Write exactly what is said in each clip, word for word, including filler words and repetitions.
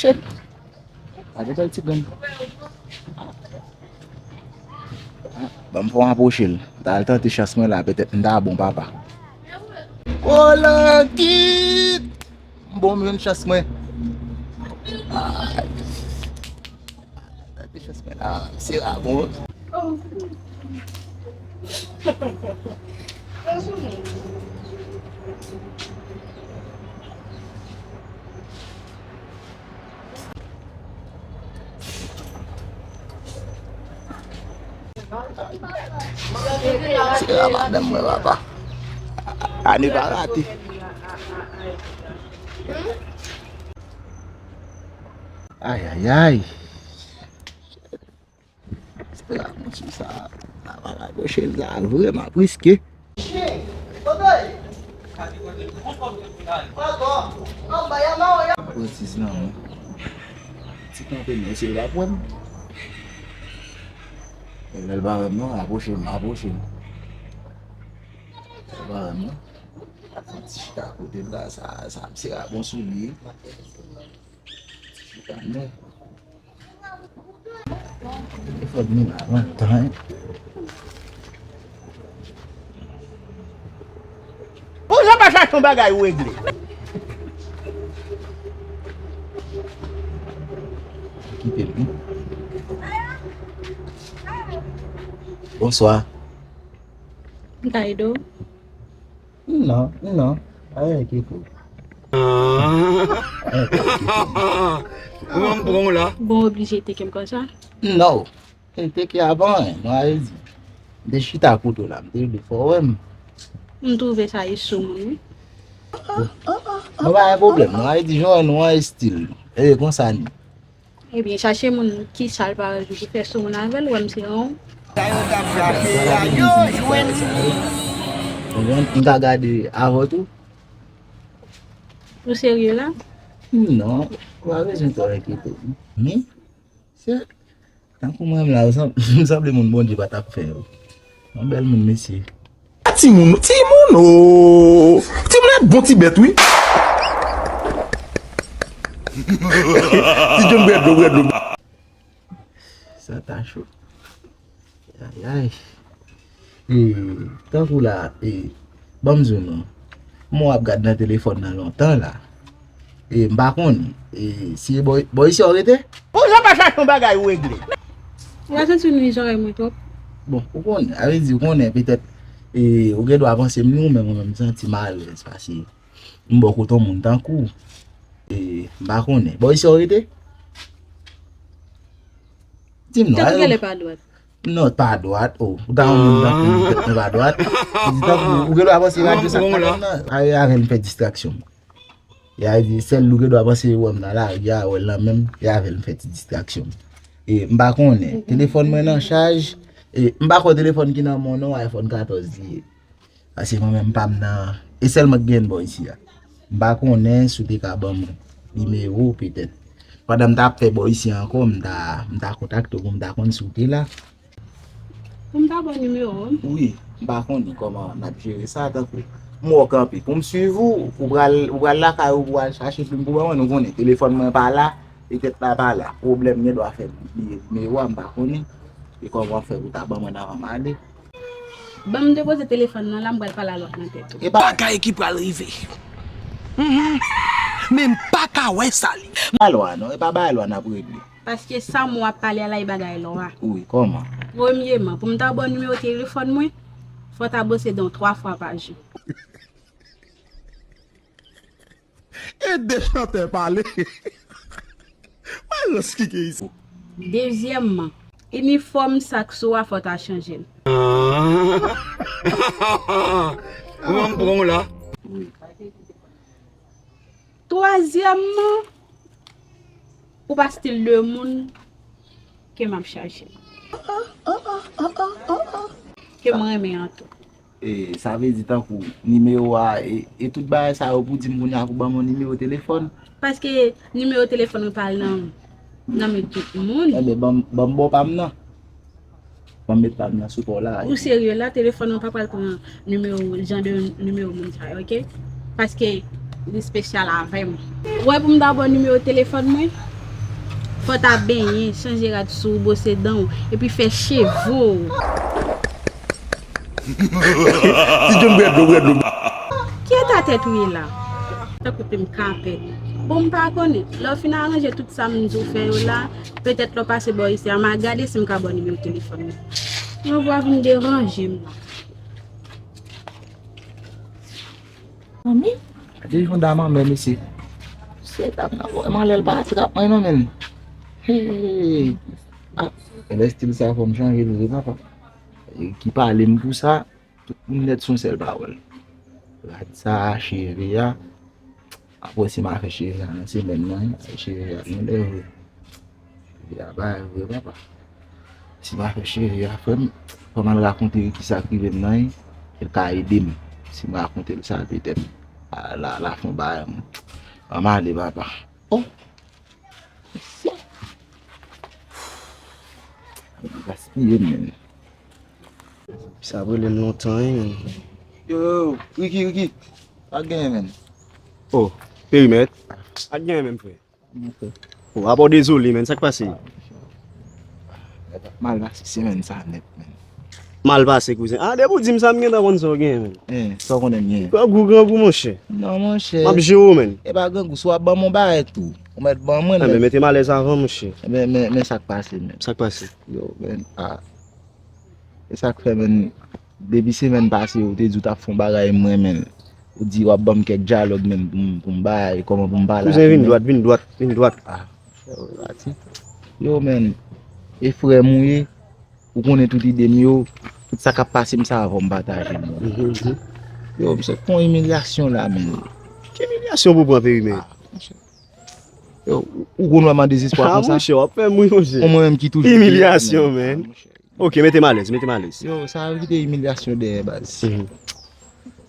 Shit. Gade bèl ti grenn. Ban m fè yon apwoche l. M ta al tante chans mwen la, petèt m ta bon papa. Kolangit! M bon, m jwenn chans mwen. Ay. Tante chans mwen la, se la bon. Se la madanm mwen, papa. Ane pa rate. Ay, ay, ay. Se la mwen sou sa. Sa pa raproche l la, vrèman riske. Pran sis nan mwen. Ti kanpe m, eseye l ap wè m. E lè l pa wè m non, apwoche m, apwoche m. Lè l pa wè m non. Ti chita kote m la, sa, sa, se la bon sou li. Ti chita non. Telefòn nou la lontan, hein. Ou jan pa chache yon bagay ou regle. Kite l, wi. Bonswa. M ka ede w? Non, non. Ay, ki pou. Ou an pran w la. Bon, oblije teke m konsa? Non. M teke avan, non, a vle di. M te chita kote w la, m te vle fè w wè m. M twouve sa e sou moun, wi. Bon, pa gen pwoblèm, non, a vle di, jan nou an estil. E konsa ni. Ebyen, chache moun ki sa l pa anvi pou fè sou moun avè l, wè m se yon. Sa yo t ap chache a, yo jwenn li. Ou konprann? M ka gade avè w tou? Ou serye la? Non, ou pa bezwen twò enkyete w. Men, se, tankou mwen menm la, ou sanm-, m sanble moun Bondye pa t ap fè yo. Yon bèl moun, mesye. Timoun, timoun, o! Timoun ap bon ti bèt, wi. Ti John bwè dlo, bwè dlo. Sa ta cho. Ay, ay. E, tankou la, e, ban m di w non. M wè w ap gad nan telefòn nan lontan la. E, m pa konnen. E, si e bò, bò isi a w rete? Ou jan pa chache yon bagay ou regle. Ou pa santi w nwi zòrèy mwen twòp? Bon, ou konnen, a vle di, ou konnen, petèt, e, ou gen dwa panse m nwi w, men mwen menm, m santi m alèz, paske m bò kote yon moun tankou w. E, m pa konnen. Bò isi a w rete? Di m non. Tèt ou genlè pa dwat. Non, pa dwat. O, ou ta yon moun tankou m, tèt mwen pa dwat. Ou di tankou, ou gen dwa panse radyo sa k pale nan. Ay, avè l m fè distraksyon. E a di, sèl ou gen dwa panse wè m nan lari a, wè l nan men m, e avè l m fè ti distraksyon. E m pa konnen. Telefòn mwen nan chaj. E m pa kwè telefòn ki nan men w non, iPhone katòz li ye. Paske mwen menm pa m nan, e sèl mwen k gen bò isi a. M pa konnen si w te ka ban m nimewo w petèt. Pandan m t ap fè bò isi a ankò, m ta, m ta kontakte w pou m ta konn si w te la. Pou m ta ba w nimewo w? Wi, m pa konnen kòman n ap jere sa, tankou m wè w kanpe. Pou m swiv ou, ou pral, ou pral lakay ou pou w al chache plim pou ban mwen, nou konnen telefòn mwen pa la, petèt la pa la. Pwoblèm gen dwa fè m bliye nimewo a, m pa konnen. E kòman w ap fè pou w ta ban mwen anvan m ale? Ban m depoze telefòn nan la, m pral pale a lwa nan tèt ou. E pa bagay ki pral rive. Mhm. Men m pa ka wè sa li. Pa lwa non, e pa bagay lwa n ap regle. Paske sa m w ap pale a la e bagay lwa. Wi, kòman? Premyeman, pou m ta ba w nimewo telefòn mwen, fò w ta bwose dan w twa fwa pa jou. Ede chantè pale. Wè rans ki gen isi. Dezyèmman, inifòm sa k sou a fò w ta chanje l. Ou an pran w la. Twazyèmman, ou pa stil de moun ke m ap chache. Ke m renmen an tou. E, sa vle di tankou nimewo a, e, e tout bagay sa yo pou di m kounye a pou ban m yon nimewo telefòn? Paske nimewo telefòn ou pa al nan, nan men tout moun. Enben, ban m, ban m ba w pa m nan. Ban m met pa m nan sou pa w la. Ou serye la, telefòn mwen pa pral pran nimewo, jan de nimewo moun sa yo, oke? Paske li espesyal avè m. Ou wè pou m ta ba w nimewo telefòn mwen, Fò w ta benyen, chanje rad sou w, bwose dan w, epi fè cheve w. Ti John bwè dlo, bwè dlo. Ki eta tèt ou ye la? Tankou te m kapèt. Bon, m pa konnen. Lè w fin aranje tout sa m di w fè yo la, petèt lè w pase bò isi a, m a gade si m ka ba w nimewo telefòn nan. Yon vwa vin deranje m la. Manmi? Gade yon dam anmè mesye. Se dam nan vrèman lè l pati l ap mwen non menn. Hey! Ah, lè stil sa fò m chanje l vre papa. E ki pale m pou sa, tout moun nèt son sèl pawòl. Rad sa, cheve a. Apre si m a fè cheve a nan semèn nan, cheve a gen lè vre. Cheve a bay vre papa. Si m a fè cheve a frè m, fò m al rakonte li kisa k rive m nan, e l ka ede m. Si m rakonte l sa petèt, la, la fè yon bagay. Ann ale papa. Oh! Mesye! Gaspiye m menn. Sa ap rele m lontan wi menn. Yo, yo, yo, Ricky, Ricky. Sa k genyen menn? Oh, Perimèt. Sa k genyen menm frè? Oh, apa w dezole menn, sa k pase? Mal pase semèn sa nèt menn. Mal pase kouzen. Ah, depi w di m sa m gentan konn sa w genyen menn. Eh, sa w konnen m genyen? Grangou, grangou monchè. Non monchè. M ap jere w menn. E pa grangou, si w ap ban m yon bagay tou. Ou mèt ban mwen. Ah, men mete m alèz avan monchè. Men, men, men sa k pase menn. Sa k pase? Yo, menn, ah. E sa k fè menn, depi semèn pase ou te di w t ap fè yon bagay mwen menn. Ou di w ap ban m kèk dyalòg menn pou m, pou m bay, kòman pou m pale ak li. Kouzen vin dwat, vin dwat, vin dwat. Ah, frè, pati. Yo menn, e frè m ou ye, ou konnen tout ide m yo, tout sa k ap pase m sa fò m pataje l menn. Yo, m sot pran imilyasyon la menn. Ki imilyasyon pou pran Perimèt? Ah, monchè. Yo, ou konn wè m an dezespwa konsa? Ah, monchè, w ap fè m ri, monchè. Ou mwen menm ki toujou. Imilyasyon, menn. Ah, monchè. Ok, mete m alèz, mete m alèz. Yo, sa yo kite imilyasyon dèyè baz.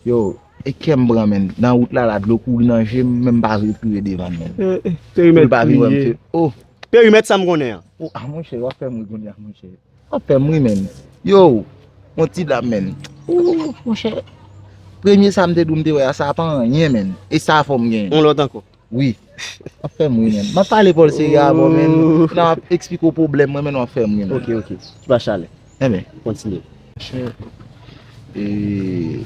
Yo, e kè m pran menn. Nan wout la la, dlo kouri nan je m, menm pa vle kouri devan menn. Perimèt pa vin wè m fè. Oh. Perimèt sa m konnen an. Oh, ah, monchè, w ap fè m ri kounye a, monchè. W ap fè m ri menn. Yo, yon ti dam menn. Oh, monchè. Premye sa m te di w m te wè a, sa pa anyen menn. E sa fò m genyen. Yon lòt ankò. Wi. W ap fè m ri menn. M ap pale Paul Seri avè w menn. Nan m ap eksplike w pwoblèm mwen menn, w ap fè m ri menn. Ok, ok. Ki pa chalè. Enben. Kontinye. Monchè. E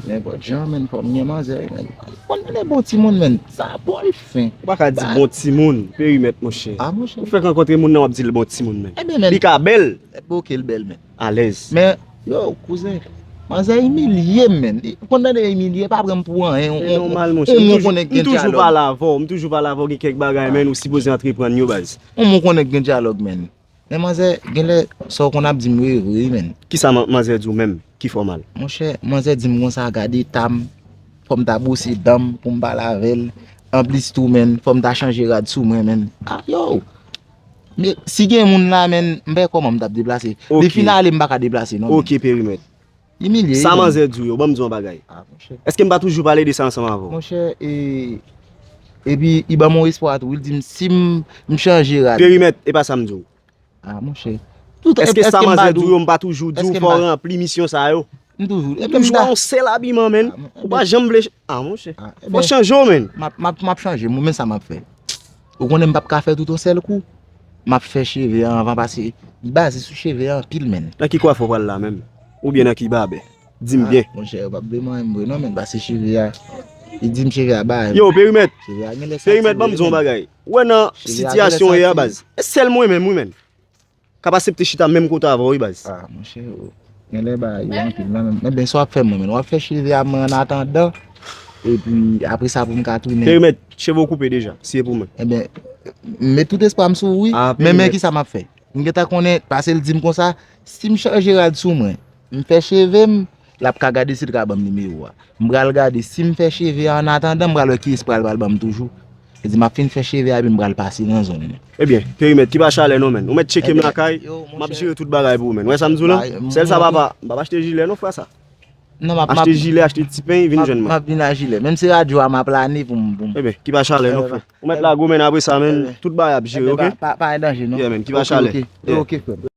nenpòt jan menn, fò m gen manzè wi menn. Konn menn bon timoun menn. Sa bon li fen. Ou pa ka di bon timoun, Perimèt monchè. Ah monchè. Ou fèk rankontre moun nan w ap di l bon timoun menn. Enben menn. Li ka bèl. Enben ok l bèl menn. Alèz. Men yo, kouzen. Manzè imilye m menn. Ou konn tande imilye, pa pran m pou anyen. Se nòmal monchè. M toujou pale avè w, m toujou pale avè w, gen kèk bagay menn ou sipoze antreprann yo baz. Ou konnen gen dyalòg menn. Men manzè, genlè sa w konn ap di m yo e vre wi menn. Kisa manzè di w menm ki fè w mal? Monchè, manzè di m konsa gade eta m, fò m ta bwose dan m pou m pale avè l. Anplis tou menn, fò m ta chanje rad sou mwen menn. Ah yo! Men si gen moun la menn, m pa wè kòman m t ap deplase. Li fin ale m pa ka deplase non menn. Ok Perimèt. Imilye. Sa manzè di w yo, ban m di w yon bagay. Ah monchè. Èske m pa toujou pale de sa ansanm avè w? Monchè, e, epi li ban m yon espwa tou, li di m si m, m chanje rad. Perimèt, e pa sa m di w. Ah monchè. Èske sa manzè di w yo, m pa toujou di w fò w ranpli misyon sa yo? M toujou. Ou toujou a yon sèl abiman menn. Ou pa janm vle. Ah monchè. Fò w chanje w menn. M ap, m ap, m ap chanje, mwen menm sa m ap fè. Ou konnen m p ap ka fè tout yon sèl kou. M ap fè cheve a anvan paske li baze sou cheve a anpil menn. Nan ki kwafè w pral la menm? Oubyen nan ki babè? Di m byen. Monchè, yo p ap vle manyen m vre non menn, paske cheve a, li di m cheve a bay. Yo, Perimèt. Cheve a genlè sati vre menn. Perimèt, ban m di w yon bagay. Ou wè nan sitiyasyon w ye a baz, e sèl mwen menm wi menn k ap asepte chita menm kote avè w wi baz. Ah monchè, genlè bagay yo anpil nan menm. Enben sa w ap fè mwen menn, w ap fè cheve a mwen annatandan. Epi apre sa pou m ka tounen. Perimèt, cheve w koupe deja, si e pou mwen. Enben, m met tout espwa m sou ou wi. Men men kisa m ap fè? M gentan konnen, paske l di m konsa, si m chanje rad sou mwen, m fè cheve m, l ap ka gade si l ka ban m nimewo a. M pral gade si m fè cheve a annatandan, m pral wè kiyès pral pral ban m toujou. Li di m ap fin fè cheve a epi m pral pase nan zòn nan. Ebyen, Perimèt, ki pa chalè non menn. Ou mèt tcheke m lakay, m ap jere tout bagay pou ou menn. Ou wè sa m di w la? Sèl sa papa, m p ap achte jilè non frè sa. Non, m ap, m ap, achte jilè, achte ti pen, vin jwenn mwen. M ap vin ak jilè. Menm se radyo a m ap lane pou m, pou m. Ebyen, ki pa chalè non frè. Ou mèt lage w menn, apre sa menn, tout bagay ap jere, ok? Pa, pa, pa gen danje non. Yeah menn, ki pa chalè. Ok, ok, ok, frè m.